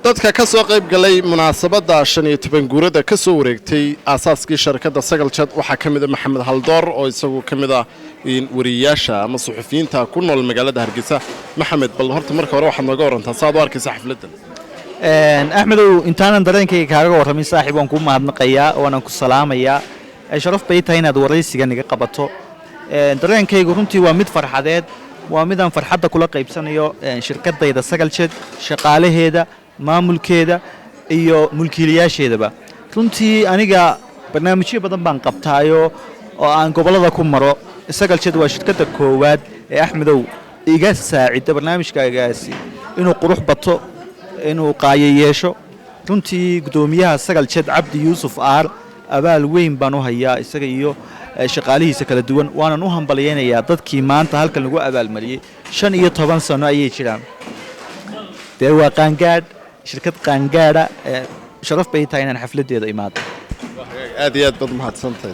Dadka ka soo qayb galay munaasabadda 15 guurada ka soo wareegtay aasaaskii sharkadda Sagaljet waxaa ka mid a Maxamed Haldoor, oo isagu ka mid ah wariyayaasha ama suxufiyiinta ku nool magaalada Hargeysa. Maxamed, bal horta marka hore waxaad nooga warantaa saaad u arkaysa xafladdan. Axmedow, intaanan dareenkayga kaaga warramin, saaxiib, waan kuu mahadnaqayaa, waanaan ku salaamayaa. Sharaf bay tahay inaad waraysigan iga qabato. Dareenkaygu runtii waa mid farxadeed, waa midaan farxadda kula qaybsanayo shirkaddayda Sagaljet, shaqaalaheeda, maamulkeeda iyo mulkiilayaasheedaba. Runtii aniga barnaamijyo badan baan qabtaayo oo aan gobollada ku maro. Sagaljet waa shirkadda koowaad ee, Axmedow, iga saacidda barnaamijkaagaasi inuu qurux bato, inuu qaayo yeesho. Runtii guddoomiyaha Sagaljet, Cabdi Yuusuf Aar, abaal weyn baan u hayaa, isaga iyo shaqaalihiisa kala duwan. Waanan u hambalyaynayaa dadkii maanta halkan lagu abaalmariyey. 15 sano ayay jiraan, dee waa qaangaadh, shirkad qaangaadha. Sharaf bay tahay inaan xafladdeeda imaado. Aad iyo aad baad mahadsantahay.